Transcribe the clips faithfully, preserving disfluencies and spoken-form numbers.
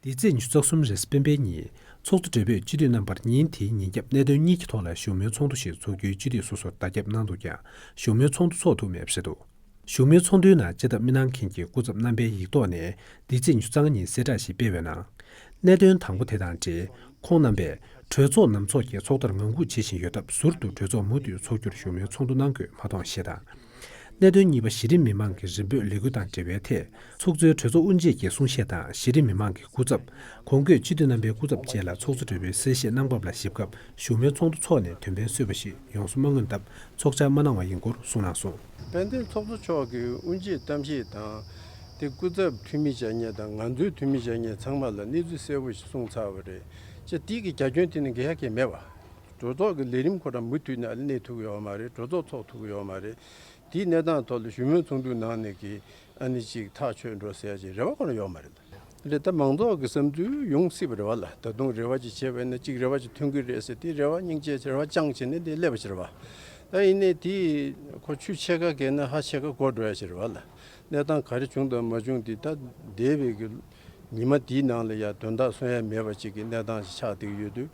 འདི་ཚེས་ཉི་ཤུ་རྩ་གསུམ་རེས་གཟའ་སྤེན་པའི་ཉིན་ཚོགས་གཙོ་སྦྲེལ་པོས་སྤྱི་འཐུས་རྣམ་པར་ཉིན་དེའི་ཉིན་རྒྱབ་གནད་དོན་གཉིས་ཀྱི་ཐོག་ལ་བཞུགས་མོལ་ཚོགས་འདུ་ཞིག་འཚོགས་རྒྱུའི་སྤྱི་འཐུས་སོ་སོར་བརྡ་ཁྱབ་གནང་འདུག་ཀྱང་བཞུགས་མོལ་ཚོགས་འདུ་འཚོགས་ཐུབ་མེད་པ་རེད་འདུག་བཞུགས་མོལ་ཚོགས་འདུའི་ནང་སྤྱི་ཐབ་མི་སྣང་མཁན་གྱི་སྐུ་ཚབ་རྣམ་པའི་ཡིག་ཐོག་ནས་འདི་ཚེས་ཉི་ཤུ་རྩ་ལྔ་ཉིན་གསལ་བསྒྲགས་ཤིག་སྤེལ་བའི་ནང་། གནད་དོན་དང་པོ་དེ་དང་འབྲེལ་ཁོང་རྣམ་པས་གྲོས་ཚོགས་ནང་ཚོགས་ཀྱི་ཚོགས་ཐར་ངང་སྒུག་བྱེད་བཞིན་ཡོད་སྟབས་ཟུར་དུ་གྲོས་ཚོགས་མུ་མཐུད་འཚོགས་རྒྱུར་བཞུགས་མོལ་ཚོགས་འདུ་གནང་དགོས་མ་མཐོང་ཞེས་དང་། གནད་དོན་གཉིས་པ་གཞི་རིམ་མི་མང་གི་རིམ་སྤོས་ལས་འགུལ་དང་འབྲེལ་བའི་ཐད་ཚོགས་གཙོའི་གྲོས་ཚོགས་དབུ་འབྱེད་ཀྱི་གསུང་བཤད་དང་གཞི་རིམ་མི་མང་གི་སྐུ་ཚབ་གོང་འཁོད་སྤྱི་འཐུས་རྣམ་པའི་སྐུ་ཚབ་བཅས་ལ་ཚོགས་གཙོ་སྦྲེལ་པོས་གསལ་བཤད་གནང་བབ་ལ་ཞིབ་སྐབས་བཞུགས་མོལ་ཚོགས་འདུ་འཚོགས་ནས་དོན་ཕན་གསོས་པ་ཞིག་ཡོངས་སུ་མ་མངོན་སྟབས་ཚོགས་བཅར་མ་གནང་བ་ཡིན་སྐོར་གསུངས་གནང་སོང་། དཔལ་ལྡན་ཚོགས་གཙོ་མཆོག་གིས་དབུ་འབྱེད་གཏམ་བཤད་དང་། དེ་སྐུ་ཚབ་འཐུས་མི་བཅར་མཁན་དང་ང་ཚོའི་འཐུས་མི་བཅར་མཁན་ཚང་མ་ལ་གནས་ཚུལ་གསལ་པོ་ཞིག་གསུངས་ཚར་བ་རེད། ཅེས་དེ་གི་རྒྱ་ཁྱོན་དེ་ནི་འགལ་ཡ་གང་མེད་པ། གྲོས་ཚོགས་ཀྱི་ལས་རིམ་ཁོ་རང་མུ་མཐུད་ནས་ཨ་ནི་གནས་ཐུབ་ཀྱི་ཡོད་མ་རེད། གྲོས་ཚོགས་ཚོགས་ཐུབ་ཀྱི་ཡོད་མ་རེད། དེའི་གནས་སྟངས་ཐོག་ལ་བཞུགས་མོལ་ཚོགས་འདུ་ནང་ནས་ཀྱི་ཨ་ནི་ཅིག་ཐག་ཆོད་འགྲོ་ཟེར་ཡ་ཅིག་རེ་བ་ཁོ་རང་ཡོད་མ་རེད། རེད། ད་མང་ཚོགས་ཀྱི་བསམ་ཚུལ་ཡོང་སྲིད་པ་རེད་བ་ལ། ད་དུང་རེ་བ་ཅིག་བྱས་པ་ཡིན་ན་ཅིག་རེ་བ་ཅིག་ཐོན་གྱི་རེད་ཟེར། དེ་རེ་བ་སྙིང་རྗེ་རེ་བ་བཅངས་བྱས་ནས་དེ་སླེབས་པ་ཅིག་རེད་བ། ད་ཡིན་ནའི་དེ་ཁོ་ཆུ་ཕྱེད་ཀ་བརྒལ་ན་ཧ་ཕྱེད་ཀ་བསྐོར་འགྲོ་ཡ་ཅིག་རེད་བ་ལ། གནས་སྟངས་ག་རེ་བྱུང་དང་མ་བྱུང་དེ་ད་འདས་པའི་གི་ཉི་མ་དེའི་ནང་ལ་ཡ་དོན་དག་གསུང་ཡ་མེད་པ་ཅིག་གི་གནས་སྟངས་ཤིག་ཆགས་བསྡད་ཀྱི་ཡོད་དུས།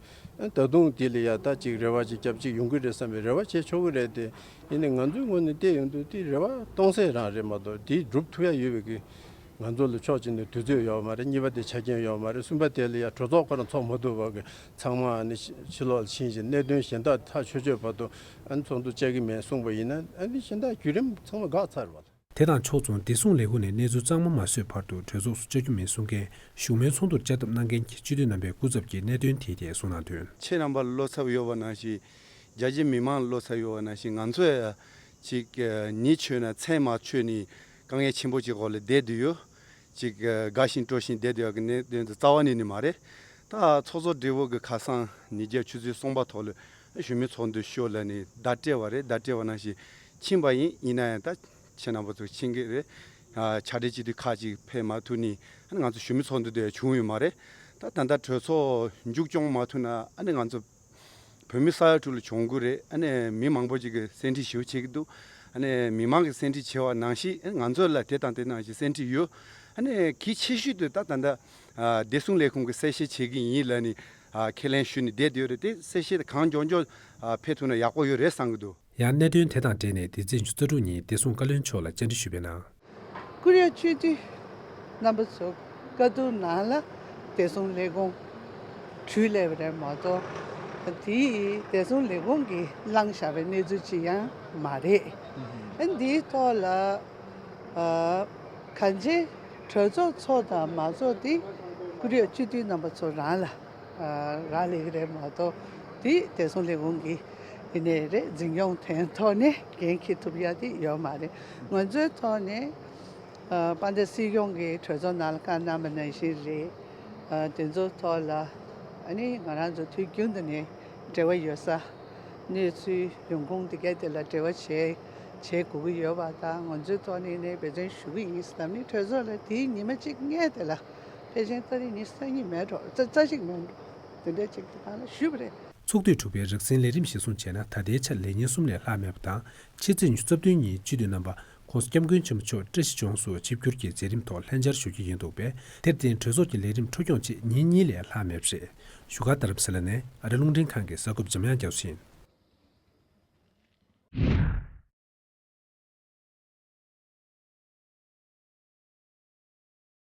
ད་དུང་དེ་ལ་ཡ་ད་ཅིག་རེ་བ་ཅིག་སྐྱབས་ཅིག་ཡོང་གི་རེད་བསམ་པའི་རེ་བ་བྱེད་ཆོག་གི་རེད་དེ། ཡིན་ནའི་ང་ཚོའི་ངོས་ནས་བལྟས་ཡོང་དུས་དེ་རེ་བ་སྟོང་ཟད་རང་རེད་མ་གཏོགས་དེ་སྒྲུབ་ཐུབ་ཡ་ཡོད་པའི་གི་ང་ཚོ་ལ་ཕྱོགས་གཅིག་ནས་དུས་ཚོད་ཡོད་མ་རེད། གཉིས་པ་དེ་ཆ་རྐྱེན་ཡོད་མ་རེད། གསུམ་པ་དེ་ལ་ཡ་གྲོས་ཚོགས་ཁོ་རང་ཚོགས་མ་ཐུབ་པ་གི་ཚང་མ་ཨ་ནི་ཕྱི་ཕྱི་ལོགས་ལ་ཕྱིན་བྱས་གནད་དོན་གཞན་དག་ཐག་ཆོད་ཆོད་བར་དུ་ཨ་ནི་ཚོགས་འདུ་བཅར་གི་མེད་གསུངས་པ་ཡིན་ན་ཨ་ནི་གཞན་དག་བརྒྱུད་རིམ་ཚང་མ་འགག་ཚར་བ། དེ་དང་ཕྱོགས་མཚུངས་བདེ་སྲུང་ལས་ཁུངས་ནས་གནས་ཚུལ་གཙང་མ་མ་བཟོས་བར་དུ་གྲོས་ཚོགས་སུ་བཅར་རྒྱུ་མིན་གསུང་མཁན་བཞུགས་མོལ་ཚོགས་འདུར་བཅར་ཐབས་གནང་མཁན་གྱི་སྤྱི་འཐུས་རྣམ་པའི་སྐུ་ཚབ་ཀྱིས་གནད་དོན་དེའི་ཐད་གསུངས་གནང་དོན། ཁྱེད་རྣམ་པ་ལ་བློ་འཚབ་ཡོད་པ་ནང་བཞིན་རྒྱ་ཆེ་མི་མང་ལ་བློ་འཚབ་ཡོད་པ་ནང་བཞིན་ང་ཚོ་ཡང་ཅིག་ཉིན་ཆོད་ན་མཚན་མ་ཆོད་ནས་དཀའ་ངལ་ཆེན་པོ་ཅིག་འོག་ལ་བསྡད་བསྡད་ཡོད། ཅིག་དགའ་ཞིང་སྤྲོ་ཞིང་བསྡད་བསྡད་ཡོད་ཀྱི་གནད་དོན་དེ་རྩ་བ་ནས་ནི་མ་རེད། ད་ཚོགས་གཙོ་སྦྲེལ་པོ་གི་ཁ་སང་ཉིན་རྒྱབ་ཆུ་ཚོད་གསུམ་པ་ཐོག་ལ་བཞུགས་མོལ་ཚོགས་འདུ་ཤོག་ལབ་ནས་བརྡ་སྤྲད་པ་རེད། བརྡ་སྤྲད་པ་ནང་བཞིན་ཕྱིན་པ་ཡིན། ཡིན་ན་ཡང་ད་ཁྱེད་རྣམ་པ་ཚོ་ཕྱིན་གི་རེད། ཕྱག་སྦྲེལ་སྤྱི་འཐུས་ཁག་ཅིག་ཕེབས་མ་ཐུབ་ནས་ཨ་ནི་ང་ཚོ་བཞུགས་མོལ་ཚོགས་འདུ་དེ་བྱུང་ཡོད་མ་རེད། ད་ད་ལྟ་གྲོས་ཚོགས་མཇུག་སྐྱོང་མ་ཐུབ་ན་ཨ་ནི་ང་ཚོ་བོད་མི་ས་ཡ་དྲུག་ལ་གྱོང་གུད་རེད། ཨ་ནི་མི་མང་པོ་ཅིག་གིས་སེམས་ཁྲལ་ཞེ་པོ་བྱེད་ཀྱི་འདུག་ཨ་ནི་མི་མང་གིས་སེམས་ཁྲལ་བྱེད་པ་ནང་བཞིན་ཨ་ནི་ང་ཚོ་ལ་དེ་དང་དེ་ནང་བཞིན་སེམས་ཁྲལ་ཡོད། ཨ་ནི་གལ་ཆེ་ཤོས་དེ་ད་ད་ལྟ་བདེ་སྲུང་ལས་ཁུངས་ཀྱིས་གསལ་བཤད་བྱེད་ཀྱི་ཡིན་ལབ་ནས་ཁས་ལེན་ཞུས་ནས་བསྡད་ཡོད་རེད། དེ་གསལ་བཤད་དེ་གང་མགྱོགས་མགྱོགས་ཕེབས་ཐུབ་ན་ཡག་པོ་ཡོད་རེད་བསམ་གྱི་འདུག་ཡང་གནད་དོན་དེ་དང་འབྲེལ་ནས་འདི་ཚེས་ཉི་ཤུ་རྩ་དྲུག་ཉིན་བདེ་སྲུང་བཀའ་བློན་མཆོག་ལ་བཅར་འདྲི་ཞུས་པའི་ནང་། ཀོ་རི་ཡ་སྤྱི་འཐུས་རྣམ་པ་ཚོ་བཀའ་བསྡུར་ནང་ལ་བདེ་སྲུང་ལས་ཁུངས་བྲུས་སླེབས་པ་རེད་མ་གཏོགས། དེ་བདེ་སྲུང་ལས་ཁུངས་ཀྱིས་བླངས་བཞག་པའི་གནས་ཚུལ་ཅིག་ཡང་མ་རེད། ཨ་འདིའི་ཐོག་ལ་ཨ་གང་ཅི་གྲོས་ཚོགས་ཚོགས་དང་མ་ཚོགས་དེ་ཀོ་རི་ཡ་སྤྱི་འཐུས་རྣམ་པ་ཚོ་རང་ལ་རག་ལས་ཀྱི་རེད་མ་གཏོགས། དེ་བདེ་སྲུང་ལས་ཁུངས་ཀྱི་ཡིན་ནའི་རེད། འཛིན་སྐྱོང་དོན་ཐོག་ནས་འགན་འཁྱེར་ཐུབ་ཡ་དེ་ཡོད་མ་རེད། ང་ཚོའི་ཐོག་ནས་ཨ་དཔལ་ལྡན་སྲིད་སྐྱོང་གིས་གྲོས་ཚོགས་ནང་ལ་བཀའ་གནང་བ་ནང་བཞིན་རེད། ཨ་དེ་ཚོའི་ཐོག་ལ་ཨ་ནི་ང་རང་ཚོ་དུས་རྒྱུན་དུ་ནས་འབྲེལ་བ་ཡོད་ས་གནས་ཚུལ་ཡོང་ཁུངས་དེ་གའི་དེ་ལ་འབྲེལ་བ་བྱེད་བྱེད་དགོས་ཀྱི་ཡོད་པ་དང་། ང་ཚོའི་ཐོག་ནས་ནས་འབད་བརྩོན་ཞུ་གི་ཡིན་ཟེར་ནས་གྲོས་ཚོགས་ལ་དེའི་ཉི་མ་གཅིག་སྔས་དེ་ལ་ཕལ་ཆེར་ཏ་རིག་ཉི་ཤུ་རྩ་གཉིས་མེད་འགྲོ། རྩ་རྩ་གཅིག་མེད་འགྲོ། དེ་འདྲའི་ཅིག་དེ་གང་ལ་ཞུས་པ་རེད། ཚོགས་དུས་དྲུག་པའི་རགས་ཟིན་ལས་རིམ་གཞིར་བཟུང་བྱས་ན་ད་ལྟའི་ཆར་ལས་ཉིན་གསུམ་ལས་ལྷག་མེད་པ་དང་། ཕྱི་ཚེས་ཉི་ཤུ་རྩ་བདུན་ཉིན་སྤྱི་འཐུས་རྣམ་པ་༸གོང་ས་༸སྐྱབས་མགོན་ཆེན་པོ་མཆོག་བཀྲ་ཤིས་ལྗོངས་སུ་ཆིབས་བསྒྱུར་གྱི་མཛད་རིམ་ཐོག་ལྷན་བཅར་ཞུ་རྒྱུ་ཡིན་འདུག་པས། དེར་བརྟེན་གྲོས་ཚོགས་ཀྱི་ལས་རིམ་འཕྲོ་སྐྱོང་ཆེད་ཉིན་གཉིས་ལས་ལྷག་མེད་པ་རེད། བཞུགས་སྒར་རྡ་རམ་ས་ལ་ནས་ཨ་རི་རླུང་འཕྲིན་ཁང་གི་གསར་འགོད་འཇམ་དབྱངས་རྒྱ་མཚོ་ཡིན།